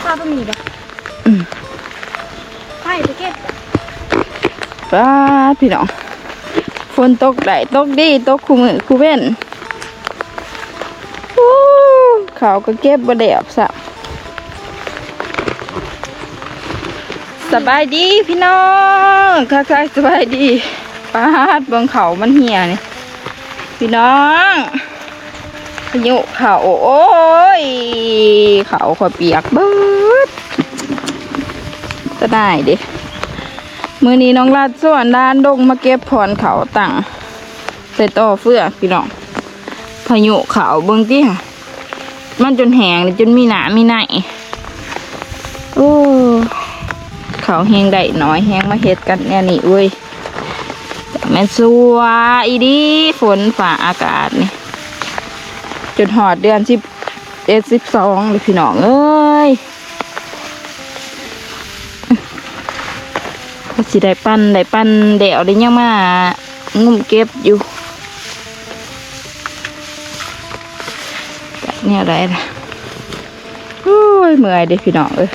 ເອົາຕົງນີ້ບໍ່? ອືມ ໃຜໄປເກັບບໍ່? ປ້າດ ພີ່ນ້ອງ ຝົນຕົກໄດ້ຕົກດີ ຕົກຄູ່ມື້ຄູ່ເວັນ. ໂອ້ ເຂົ້າກໍເກັບບໍ່ແລ້ວຊ້ຳ. ສະບາຍດີພີ່ນ້ອງ ທັກທາຍສະບາຍດີ. ປາດ ເບິ່ງເຂົ້າມັນເຫ່ຍນີ້ພີ່ນ້ອງ ພາຍຸເຂົ້າ. ໂອ້ຍ ເຂົ້າຂ້ອຍປຽກເບິດ ຕາໜ່າຍເດ້. ມື້ນີ້ນ້ອງລັດຊວນຫຼານລົງມາເກັບພອນເຂົ້າຕັ້ງ ໃສ່ຕໍ່ເຟືອກພີ່ນ້ອງ. ພາຍຸເຂົ້າ ເບິ່ງຕິຫະ ມັນຈົນແຫ້ງ ຈົນມີໜ້າມີໃນ. ໂອ້ ເຂົ້າແຮງໄດ້ໜ້ອຍ ແຮງມາເຮັດກັນແນວນີ້ເວີຍ. ແມ່ນຊົ່ວອີ່ຫຼີ ຝົນຟ້າອາກາດນີ້ ຈົນຮອດເດືອນສິບເອັດ ສິບສອງເລີຍພີ່ນ້ອງເອີຍ. ກໍຊິໄດ້ປັ່ນ ໄດ້ປັ່ນແລ້ວ ໄດ້ຍັງມາງຸ້ມເກັບຢູ່ ແນວໃດລະ. ໂອ້ຍ ເມື່ອຍເດ້ພີ່ນ້ອງເອີຍ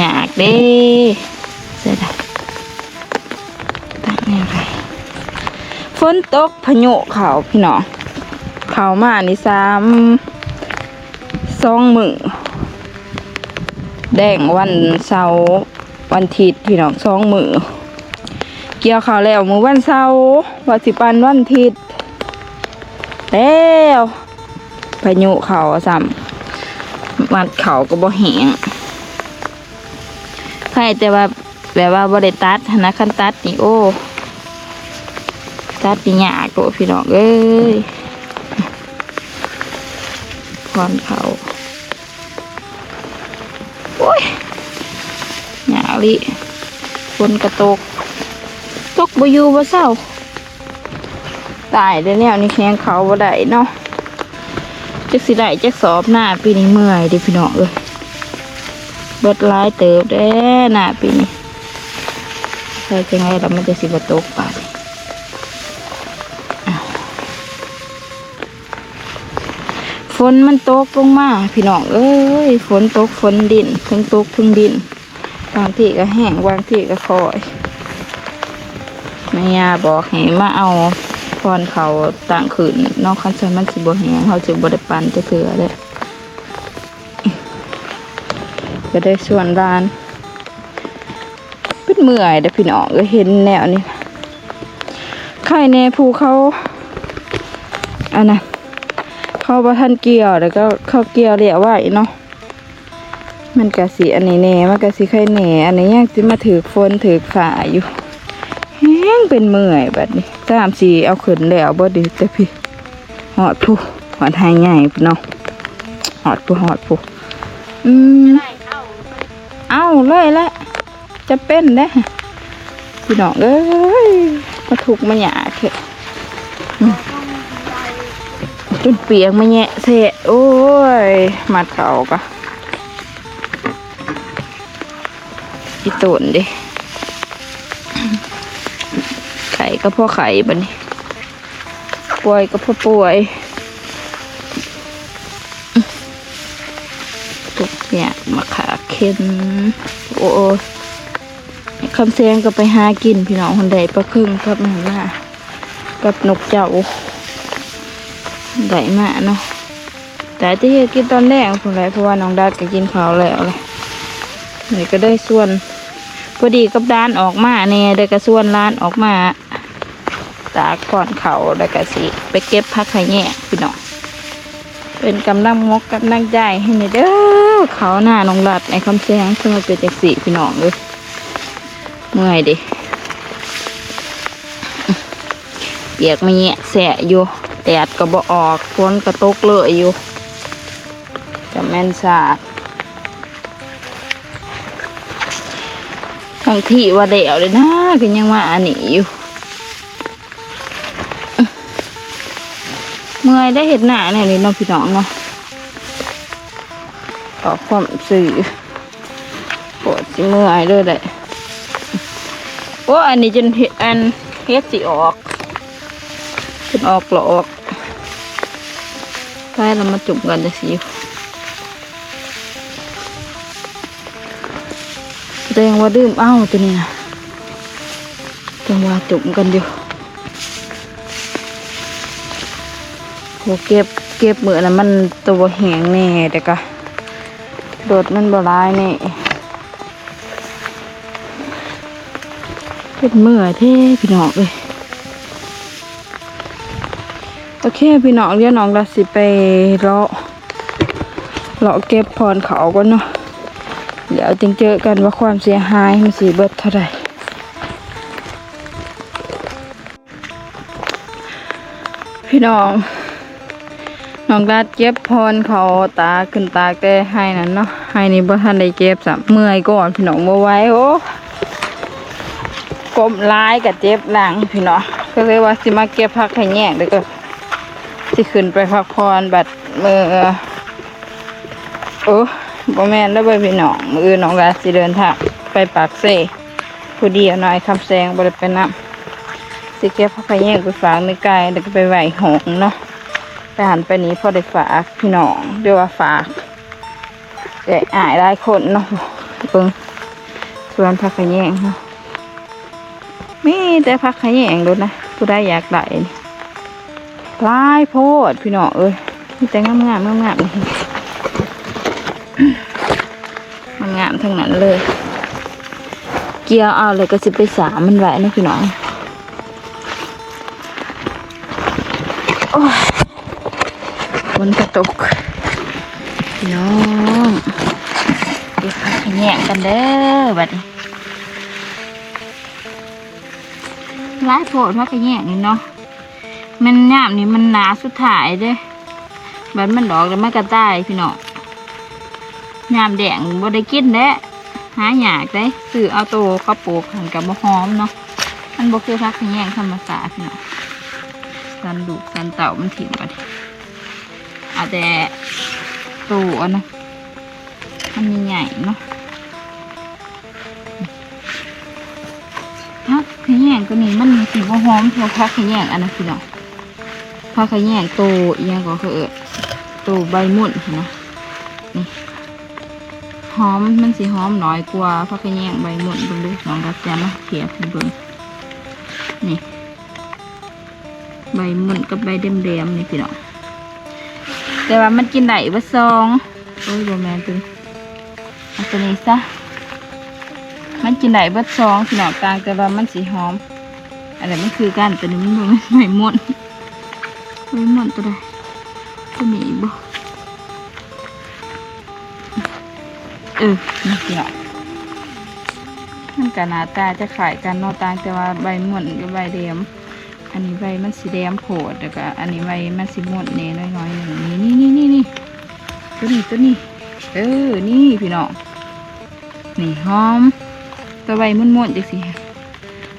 ຍາກເດ້ ໃສ່ໄດ້ ຕັ້ງແນວໃດ. ຝົນຕົກ ພາຍຸເຂົ້າພີ່ນ້ອງ ເຂົ້າມານີ້ສາມ ສອງມື້ ແລງວັນເສົາ ວັນທິດພີ່ນ້ອງ ສອງມື້. ກ່ຽວເຂົ້າແລ້ວມື້ວັນເສົາ ວ່າຊິປັ່ນວັນທິດ ແລ້ວພາຍຸເຂົ້າຊ້ຳ ມັດເຂົ້າກໍບໍ່ແຫ້ງ. ໃຜແຕ່ວ່າ ແບບວ່າບໍ່ໄດ້ຕັດຫັ້ນນະ ຄັນຕັດນີ້ ໂອ້ ຕັດນີ້ຍາກໂຕພີ່ນ້ອງເອີຍ. ພອນເຂົ້າ ໂອ້ຍ ຍາກອີ່ຫຼີ ຝົນກະຕົກ ຕົກບໍ່ຢູ່ບໍ່ເຊົາ. ຕາຍແລ້ວ ແນວນີ້ແຮງເຂົ້າບໍ່ໄດ້ເນາະ ຈັກຊິໄດ້ຈັກສອບນາປີນີ້. ເມື່ອຍເດ້ພີ່ນ້ອງເອີຍ ເບິດຫຼາຍເຕີບເດ້ນາປີນີ້. ໃສ່ຈັ່ງໃດລະມັນຈັ່ງຊິບໍ່ຕົກບາດນີ້. ອ້າວ ຝົນມັນຕົກລົງມາພີ່ນ້ອງເອີຍ ຝົນຕົກຝົນດິນ ເທິງຕົກເທິງດິນ. ບາງທີກໍແຫ້ງ ບາງທີກໍຄ່ອຍ. ແມ່ຍ່າບອກໃຫ້ມາເອົາພອນເຂົ້າຕັ້ງຂຶ້ນເນາະ ຄັນຊັ້ນມັນຊິບໍ່ແຫ້ງ ເຮົາຊິບໍ່ໄດ້ປັ່ນຈັກເທື່ອເດ້. ກໍໄດ້ຊວນຫຼານ ເປັນເມື່ອຍເດ້ພີ່ນ້ອງເອີຍ ເຫັນແນວນີ້. ໃຄແດ່ຜູ້ເຂົາ ອັນນັ້ນ ເຂົາບໍ່ທັນກ່ຽວ ແລ້ວກໍເຂົາກ່ຽວແລ້ວໄວ້ເນາະ. ມັນກະຊິອັນນີ້ແດ່ ມັນກະຊິໄຄແດ່ ອັນນີ້ຍັງຊິມາຖືກຝົນຖືກຟ້າຢູ່ ແຮງເປັນເມື່ອຍບັດນີ້. ຕາມຊິເອົາຂຶ້ນແລ້ວບໍ່ດີ ແຕ່ພີ້ ຮອດພູ້ ຮອດໄຮ່ໃຫຍ່ພຸ້ນເນາະ ຮອດພູ້ ຮອດພູ້. ອືມ ເອົາເລີຍແຫຼະ. ຈຳເປັນເດ້ພີ່ນ້ອງເອີຍ ມາທຸກມາຍາກແທ້ ອືມ ຈົນປຽກມາແຍະແຊະ. ໂອ້ຍ ມັດເຂົ້າກະອີ່ຕົນເດ້ ໄຂ້ກໍພໍໄຂ້ບັດນີ້ ປ່ວຍກໍພໍປ່ວຍ. ຕົກຍາກມາຂາເຂັນ ໂອ້ຍ ຄຳແສງກໍໄປຫາກິນພີ່ນ້ອງ ຫັ້ນໄດ້ປາເຜິ້ງກັບນັ້ນມາ ກັບນົກເຈົ້າ ໄດ້ມາເນາະ. ແຕ່ຈະເຮັດກິນຕອນແລງພຸ້ນແຫຼະ ເພາະວ່ານ້ອງດັດກໍກິນເຂົ້າແລ້ວແຫຼະ. ນີ້ກໍໄດ້ຊວນ ພໍດີກັບຫຼານອອກມາແດ່ ໄດ້ກໍຊວນຫຼານອອກມາ ຕາກປ້ອນເຂົ້າ ແລ້ວກໍຊິໄປເກັບຜັກຂະແຍງພີ່ນ້ອງ ເປັນກຳລັງມົກກຳລັງໃຈໃຫ້ແດ່ເດີ. ເຂົ້ານານ້ອງລັດ ໄອ້ຄຳແສງ ຄືມາເປັນຈັ່ງຊີ້ພີ່ນ້ອງເອີຍ ເມື່ອຍເດ້ ປຽກມາແຍະແຊະຢູ່ ແດດກໍບໍ່ອອກ ຝົນກໍຕົກເລີຍຢູ່ ຈະແມ່ນສາດ. ບາງທີວ່າແລ້ວເດ້ນາ ກໍຍັງວ່າອັນນີ້ຢູ່ ເມື່ອຍໄດ້ເຮັດໜ້າແນວນີ້ເນາະ ພີ່ນ້ອງເນາະ ອອກຄວາມຊື່ ໂຄດຊິເມື່ອຍເລີຍແຫຼະ. ໂອ້ ອັນນີ້ຈົນເຫັດ ອັນເຫັດຊິອອກ ເພິ່ນອອກຫຼອກ ໄປ ລະມາຈຸ່ມກັນຈັ່ງຊີ້. ແສດງວ່າລືມເອົາຕົວນີ້ນະ, ຈັ່ງວ່າຈຸ່ມກັນຢູ່. ໂອ້ ເກັບ ເກັບມື້ນັ້ນມັນຕົວແຫ້ງແດ່ ແຕ່ກະລົດມັນບໍ່ຫຼາຍແດ່. ເປັນເມື່ອຍແທ້ພີ່ນ້ອງເອີຍ. ໂອເຄພີ່ນ້ອງ, ດຽວນ້ອງລະຊິໄປເລາະ ເລາະເກັບພອນເຂົ້າກ່ອນເນາະ, ແລ້ວຈຶ່ງເຈີກັນວ່າຄວາມເສຍຫາຍມັນຊິເບິດເທົ່າໃດ. ພີ່ນ້ອງ ນ້ອງລັດເກັບພອນເຂົ້າຕາກຂຶ້ນຕາກແຕ່ໄຮ່ນັ້ນເນາະ, ໄຮ່ນີ້ບໍ່ທັນໄດ້ເກັບຊ້ຳ ເມື່ອຍກ່ອນພີ່ນ້ອງ ບໍ່ໄຫວ. ໂອ້ ກົ້ມຫຼາຍກະເຈັບຫຼັງພີ່ນ້ອງ, ກະເລີຍວ່າຊິມາເກັບຜັກຂະແຍງ ແລ້ວກະຊິຂຶ້ນໄປພັກຜ່ອນບັດມື້ ໂອ້ ບໍ່ແມ່ນເດີພີ່ນ້ອງ, ມື້ອື່ນນ້ອງລະຊິເດີນທາງໄປປາກເຊ ຜູ້ດຽວເນາະ, ອ້າຍຄຳແສງບໍ່ໄດ້ໄປນຳ. ຊິເກັບຜັກຂະແຍງໄປຝາກແມ່ກາຍ ແລ້ວກໍໄປໄວ້ຫ້ອງເນາະ, ໄປຫັ້ນໄປນີ້ພໍໄດ້ຝາກພີ່ນ້ອງ ຫຼືວ່າຝາກເອື້ອຍອ້າຍຫຼາຍຄົນເນາະ. ເບິ່ງສວນຜັກຂະແຍງເນາະ, ມີແຕ່ຜັກຂະແຍງໂລດນະ, ຜູ້ໃດຢາກໄດ້ນີ້ ຫຼາຍໂພດພີ່ນ້ອງເອີຍ, ມີແຕ່ງາມໆ ງາມໆ ນີ້ ງາມໆ ທັງນັ້ນເລີຍ. ກ່ຽວເອົາແລ້ວກໍຊິໄປສາມມັນໄວ້ເນາະພີ່ນ້ອງ. ໂອ້ຍ ຝົນກະຕົກພີ່ນ້ອງ, ເກັບຜັກຂະແຍງກັນເດີບັດນີ້. ຫຼາຍໂພດຜັກຂະແຍງນີ້ເນາະ, ແມ່ນຍາມນີ້ມັນໜ້າສຸດທ້າຍເດ້, ບັດມັນດອກແລ້ວມັນກະຕາຍພີ່ນ້ອງ. ຍາມແລ້ງບໍ່ໄດ້ກິນແຫຼະ, ຫາຍາກເດ້, ຊື້ເອົາໂຕເຂົາປູກຫັ້ນກະບໍ່ຫອມເນາະ, ມັນບໍ່ຄືຜັກຂະແຍງທຳມະຊາດພີ່ນ້ອງ. ສັນລູກສັນເຕົ້າມັນຖິ້ມບັດນີ້, ເອົາແຕ່ໂຕອັນນັ້ນ ມັນໃຫຍ່ໆ ເນາະ. ຜັກຂະແຍງຕົວນີ້ມັນຊິບໍ່ຫອມເທົ່າຜັກຂະແຍງອັນນັ້ນພີ່ນ້ອງ, ຜັກຂະແຍງໂຕອີ່ຫຍັງກໍເຂົາເອີ້ນ ໂຕໃບໝຸ່ນຫັ້ນນະ. ນີ້ ຫອມ ມັນຊິຫອມໜ້ອຍກວ່າຜັກຂະແຍງໃບໝຸ່ນ. ເບິ່ງດູ ນ້ອງກໍຈະມາທຽບໃຫ້ເບິ່ງ ນີ້ ໃບໝຸ່ນກັບໃບແດມໆ ນີ້ພີ່ນ້ອງ, ແຕ່ວ່າມັນກິນໄດ້ເບິດສອງ. ໂອ້ຍ ບໍ່ແມ່ນຕົວນີ້, ເອົາຕົວນີ້ຊະ. ມັນກິນໄດ້ເບິດສອງພີ່ນ້ອງ, ຕ່າງແຕ່ວ່າມັນຊິຫອມ. ອັນນັ້ນມັນຄືກັນ, ຕົວນີ້ມັນບໍ່ແມ່ນໃບໝຸ່ນ. ໃບໝຸ່ນຕົວໃດ? ຕົວນີ້ອີກບໍ່? ເອີ ນີ້ພີ່ນ້ອງ, ມັນກະໜ້າຕາຈະຄ້າຍກັນເນາະ, ຕ່າງແຕ່ວ່າໃບໝຸ່ນກັບໃບແດມ. ອັນນີ້ໃບມັນຊິແດມໂພດ, ແລ້ວກະອັນນີ້ໃບມັນຊິມົນແດ່ໜ້ອຍໆ ໜຶ່ງ. ນີ້ໆໆໆ ຕົວນີ້ ຕົວນີ້ ເອີ ນີ້ພີ່ນ້ອງ, ນີ້ຫອມ. ຕົວໃບມົນໆ ຈັ່ງຊີ້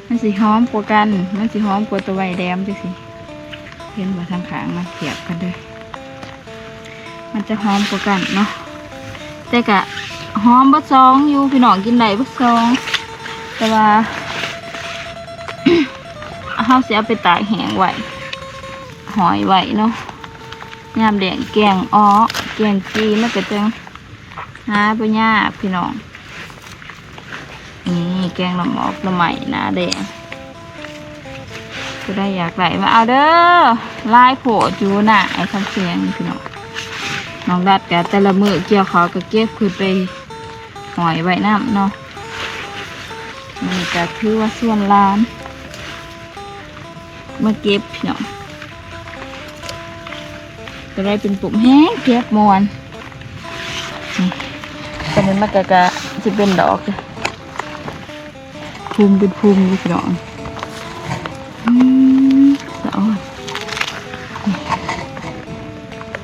ມັນຊິຫອມກວ່າກັນ, ມັນຊິຫອມກວ່າຕົວໃບແດມຈັ່ງຊີ້. ເຫັນບໍ່ ທາງຂ້າງມາທຽບກັນເດີ. ມັນຈະຫອມກວ່າກັນເນາະ, ແຕ່ກະຫອມເບິດສອງຢູ່ພີ່ນ້ອງ, ກິນໄດ້ເບິດສອງ. ແຕ່ວ່າ ເຮົາຊິເອົາໄປຕາກແຫ້ງໄວ້ ຫ້ອຍໄວ້ເນາະ, ຍາມແລ້ງແກງເອາະ ແກງຈີ່ ມັນກະຈັ່ງຫາບໍ່ຍາກພີ່ນ້ອງ. ນີ້ແກງໜໍ່ໝອກໜໍ່ໄມ້ໜ້າແດງ, ຜູ້ໃດຢາກໄດ້ມາເອົາເດີ. ຫຼາຍໂພດຢູ່ນາອ້າຍຄຳແສງນີ້ພີ່ນ້ອງ. ນ້ອງລັດກະແຕ່ລະມື້ກ່ຽວເຂົ້າກະເກັບຂຶ້ນໄປຫ້ອຍໄວ້ນຳເນາະ. ມື້ນີ້ກະຖືວ່າຊວນຫຼານ ມາເກັບພີ່ນ້ອງ, ກໍໄດ້ເປັນປຸ່ມແຮງເກັບມ່ວນ. ນີ້ ຕອນນີ້ມັນກໍ ກໍຊິເປັນດອກ ພຸ່ມເປັນພຸ່ມຢູ່ພີ່ນ້ອງ. ອືມ ສະອອນ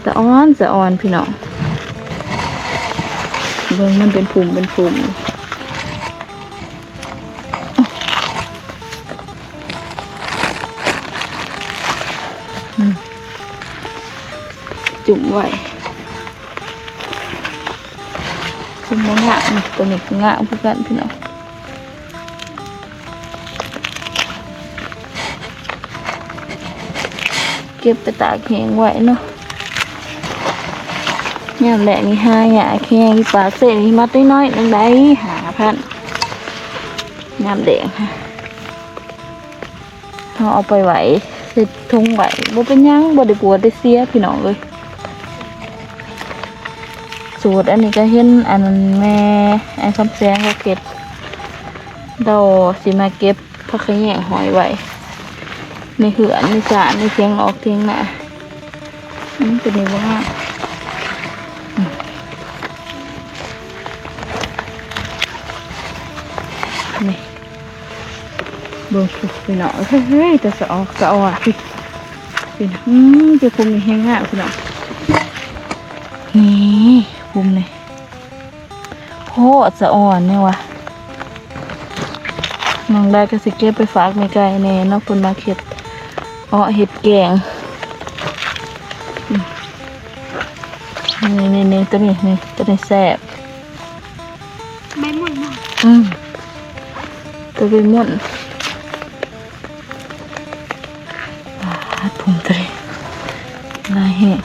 ສະອອນ ສະອອນພີ່ນ້ອງ, ເບິ່ງມັນເປັນພຸ່ມເປັນພຸ່ມ. ອືມ ຈຸ່ມໄວ້ ຈຸ່ມງາມໆ ຕົວນີ້ກໍງາມຄືກັນພີ່ນ້ອງ. ເກັບໄປຕາກແຫ້ງໄວ້ເນາະ. ຍາມແລ້ງນີ້ຫາຍາກແຮງ ຢູ່ປາກເຊນີ້ມັດນ້ອຍໆໜຶ່ງໄດ້ຫ້າພັນ ຍາມແລ້ງ. ເຮົາເອົາໄປໄວ້ໃສ່ຖົງໄວ້ ບໍ່ເປັນຫຍັງ ບໍ່ໄດ້ບົວໄດ້ເສຍພີ່ນ້ອງເອີຍ. ສູດອັນນີ້ກໍເຫັນອັນແມ່ອ້າຍຄຳແສງລາວເຮັດ ລາວຊິມາເກັບຜັກຂະແຍງຫ້ອຍໄວ້ໃນເຮືອນ ໃນສວນ ໃນຖຽງນອກຖຽງນາ. ອືມ ຕົວນີ້ບໍ່ງາມ ອືມ ນີ້ ເບິ່ງພຸ້ນພີ່ນ້ອງເອີຍ ແຕ່ສະອອກສະອອນ ພີ່ ພີ່ ອືມ ເຈົ້າພຸ້ນນີ້ແຮງງາມພີ່ນ້ອງ ນີ້ພຸ້ນນີ້ ໂພດສະອອນແນວວ່າ ນ້ອງດາກໍຊິເກັບໄປຝາກແມ່ໄກ່ແດ່ເນາະ ເພິ່ນມັກເຮັດເອາະເຮັດແກງ ອືມ ນີ້ໆໆ ຕົວນີ້ ນີ້ ຕົວນີ້ແຊບ ໃບໝົນເນາະ ອືມ ຕົວໃບໝົນ ປາດ ພຸ້ນເດ ຫຼາຍແຮງ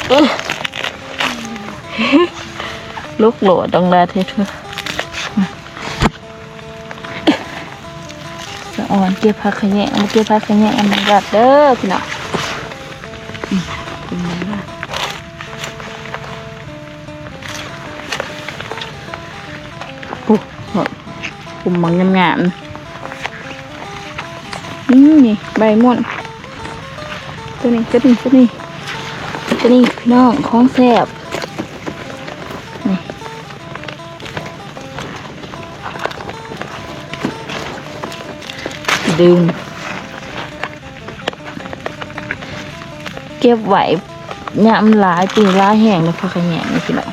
ເອີ ລຸກໂລດ ຕ້ອງລາດເຮັດ ສະອອນເກັບຜັກຂະແຍງ ມາເກັບຜັກຂະແຍງນຳກັນເດີພີ່ນ້ອງ ອືມ ເປັນຫຍັງລະ ໂອ້ ພຸ້ນ ພຸ້ນບັກງາມໆ ອືມ ນີ້ໃບມ່ວນ ຕົວນີ້ ຕົວນີ້ ຕົວນີ້ ຕົວນີ້ພີ່ນ້ອງ ຂອງແຊບ ນີ້ ດຶງ ເກັບໄວ້ຍາມຫຼາຍ ປີຫຼາຍແຮງແລ້ວ ຜັກຂະແຍງນີ້ພີ່ນ້ອງ.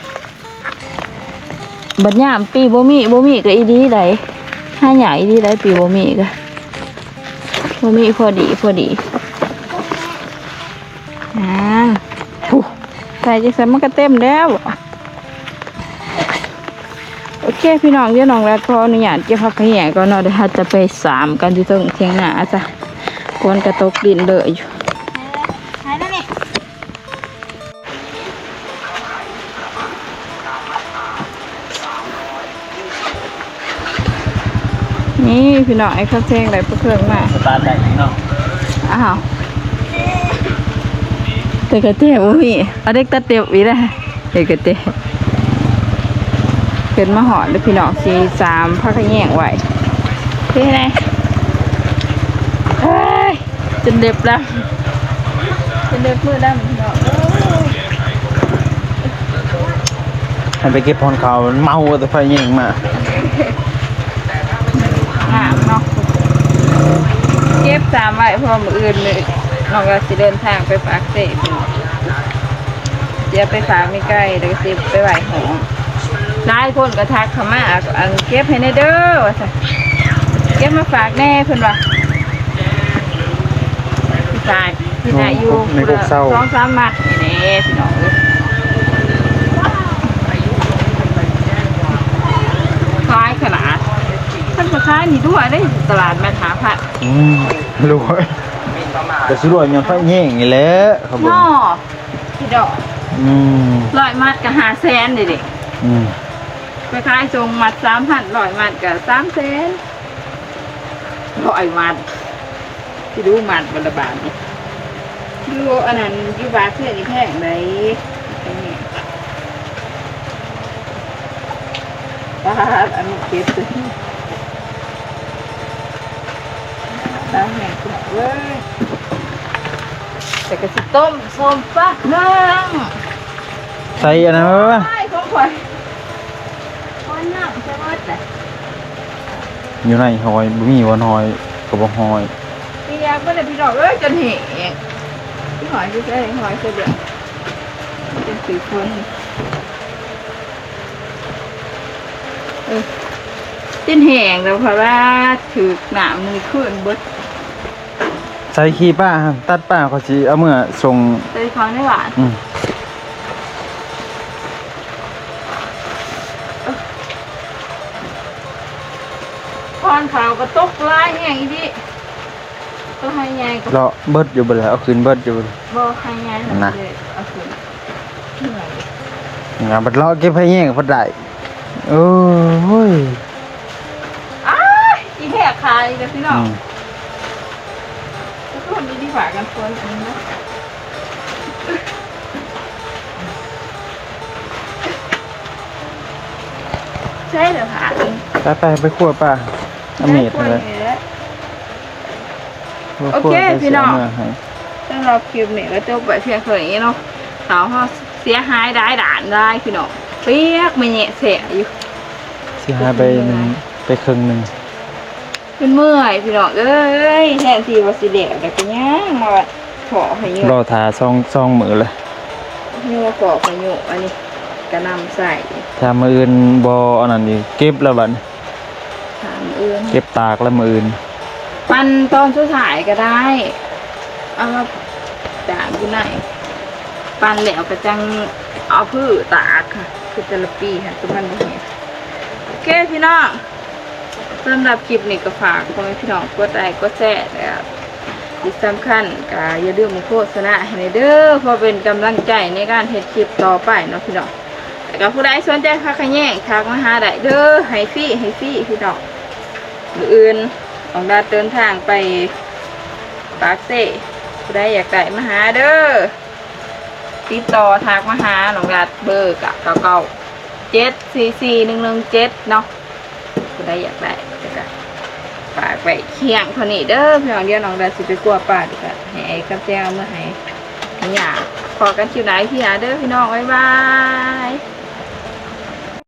ບັດຍາມປີບໍ່ມີ ບໍ່ມີກໍອີ່ຫຼີໃດ ຫາຍາກອີ່ຫຼີໃດ ປີບໍ່ມີກໍ ບໍ່ມີພໍດີ ພໍດີ ອ່າ ຜູ້ ໃສ່ຈັ່ງຊັ້ນມັນກໍເຕັມແລ້ວ. ໂອເຄພີ່ນ້ອງ ດຽວນ້ອງລາດຂໍອະນຸຍາດເກັບຜັກຂະແຍງກ່ອນເນາະ ດຽວເຮົາຈະໄປສາມກັນຢູ່ເທິງຖຽງນາຊະ ຝົນກໍຕົກລິນເລີຍຢູ່. ນີ້ພີ່ນ້ອງ ໄອ້ຄຳແສງໄດ້ປາເຄື່ອງມາ ສະຕາດໄດ້ພີ່ນ້ອງ. ອ້າວ ແຕ່ກະແຈບໍ່ມີ ເອົາເດັກຕັດເລັບອີກແລ້ວ ເດັກກະແຈ ເພິ່ນມາຮອດແລ້ວພີ່ນ້ອງ ຊິສາມຜັກຂະແຍງໄວ້ ເຮັດແນວໃດ ເອີຍ ຈົນເລັບດຳ ຈົນເລັບມືດຳພີ່ນ້ອງເອີຍ. ໃຫ້ໄປເກັບພອນເຂົາ ເມົາແຕ່ໄຟແຍງມາ ງາມເນາະ ເກັບສາມໄວ້ ເພາະວ່າມື້ອື່ນນີ້ນ້ອງກໍຊິເດີນທາງໄປປາກເຊ ຊິເອົາໄປຝາກແມ່ໄກ່ ແລ້ວກໍຊິໄປໄວ້ຫ້ອງ. ຫຼາຍຄົນກໍທັກເຂົ້າມາ ອັນ ເກັບໃຫ້ແດ່ເດີ ວ່າຊັ້ນ ເກັບມາຝາກແດ່ ເພິ່ນວ່າ ຊິຝາກ ຊິໄດ້ຢູ່ ໃນກົກເຊົາ ສອງສາມມັດນີ້ແຫຼະພີ່ນ້ອງເອີຍ ຫຼາຍຂະໜາດ ຄັນມາຂາຍນີ້ດ້ວຍເດ້ ຕະຫຼາດແມ່ນຫ້າພັນ. ອືມ ລວຍ ກໍຊິລວຍຍ້ອນໄຟແຍງນີ້ແຫຼະ ເຂົາເບິ່ງເນາະ ພີ່ນ້ອງ ອືມ ຮ້ອຍມັດກໍຫ້າແສນເດ້ ອືມ ໄປຂາຍສົ່ງມັດສາມພັນ ຮ້ອຍມັດກໍສາມແສນ ຮ້ອຍມັດ ຊິດູມັດບໍ່ລະບາດນີ້ ຢູ່ອັນນັ້ນ ຢູ່ບາເຊນີ້ແພງໃດ໋ ປາດ ອັນນີ້ເກັບ ຕາແຫ້ງເອີຍ ແຕ່ກໍຊິຕົ້ມສົ້ມປາເຄື່ອງ ໃສ່ອັນນັ້ນໄວ້ ຂອງຂ້ອຍ ຄວັນນ້ຳໃສ່ໝົດແຫຼະ ຢູ່ໃນຫອຍ ບໍ່ມີວ່າຫອຍກໍບໍ່ຫອຍ ປຽກໝົດແລ້ວພີ່ນ້ອງເອີຍ ຈົນແຫ້ງ ຫອຍຢູ່ໃສ ຫອຍໃສ່ເບິ່ງ ຈົນຖືກຝົນ ເອີ ຈົນແຫ້ງແລ້ວ ເພາະວ່າຖືກນ້ຳມື້ຄືນເບິດ. ໃສ່ຂີ້ປາ ຕັດປາ ຂ້ອຍຊິເອົາເມືອສົ່ງ ໃສ່ຝັ່ງໃນບ້ານ ອືມ ຄວັນເຂົາກໍຕົກຫຼາຍແຮງອີ່ຫຼີ. ໄຮໃຫຍ່ກໍເລາະເບິດຢູ່ບໍ່ລະ? ເອົາຂຶ້ນເບິດຢູ່ບໍ່ລະ? ບໍ່ ໄຮໃຫຍ່ນະ ເລີຍເອົາຂຶ້ນ. ງາມ ບັດເລາະເກັບໄຮແຍງພັດໄດ້. ໂອ້ຍ ອ້າຍ ອີແພກຂາອີກແລ້ວພີ່ນ້ອງ. ອືມ ທຸກຄົນ ມີທີ່ຝາກກັນຝົນອັນນີ້ນະ. ໃຊ້ແລ້ວຫາ ໄປໆ ໄປຂົ້ວປາ ເອົາມີດຫັ້ນແຫຼະ. ໂອເຄພີ່ນ້ອງ ສຳລັບຄລິບນີ້ກໍຈົບໄວ້ພຽງເທົ່ານີ້ເນາະ. ເຮົາເສຍຫາຍຫຼາຍດ້ານຫຼາຍພີ່ນ້ອງ ປຽກມາແຍະແຊະຢູ່ ເສຍຫາຍໄປໜຶ່ງ ໄປເຄິ່ງໜຶ່ງ. ເມື່ອຍພີ່ນ້ອງເອີຍ ແທນທີ່ວ່າຊິແລ້ວ ແລ້ວກໍຍັງມາພໍ້ພາຍຸ ລໍຖ້າສອງ ສອງມື້ເລີຍ ຍັງມາພໍ້ພາຍຸ ອັນນີ້ກະນຳໃສ່. ຖ້າມື້ອື່ນບໍ່ອັນນັ້ນອີກ ເກັບແລ້ວບັດນີ້ ຖ້າມື້ອື່ນ ເກັບຕາກແລ້ວມື້ອື່ນ ປັ່ນຕອນສຸດທ້າຍກໍໄດ້ ເອົາມາຕາກຢູ່ໃນ ປັ່ນແລ້ວກໍຈັ່ງເອົາພື້ຕາກ ຄືແຕ່ລະປີຫັ້ນ ຄືມັນບໍ່ແຫ້ງ. ໂອເຄພີ່ນ້ອງ ສຳລັບຄລິບນີ້ກໍຝາກພໍ່ແມ່ພີ່ນ້ອງກົດໄລກົດແຊ ແລ້ວທີ່ສຳຄັນກໍຢ່າລືມໂຄສະນາໃຫ້ແດ່ເດີ ເພື່ອເປັນກຳລັງໃຈໃນການເຮັດຄລິບຕໍ່ໄປເນາະພີ່ນ້ອງ. ແລ້ວກໍຜູ້ໃດສົນໃຈຜັກຂະແຍງ ທັກມາຫາໄດ້ເດີ ໃຫ້ຟຣີ ໃຫ້ຟຣີພີ່ນ້ອງ. ມື້ອື່ນນ້ອງດາດເດີນທາງໄປປາກເຊ ຜູ້ໃດຢາກໄດ້ມາຫາເດີ ຕິດຕໍ່ທັກມາຫານ້ອງດາດ ເບີກະເກົ້າເກົ້າເຈັດສີ່ສີ່ໜຶ່ງໜຶ່ງເຈັດເນາະ. ຜູ້ໃດຢາກໄດ້ ແລ້ວກະຝາກໄວ້ພຽງເທົ່ານີ້ເດີພີ່ນ້ອງ. ດຽວນ້ອງດາຊິໄປຂົ້ວປາ ແລ້ວກະໃຫ້ອ້າຍກັບແຈງເອົາເມືອໃຫ້ ໃຫ້ຍ່າ. ພໍ້ກັນຄລິບໜ້າ ອີພີໜ້າເດີພີ່ນ້ອງ ບາຍບາຍ.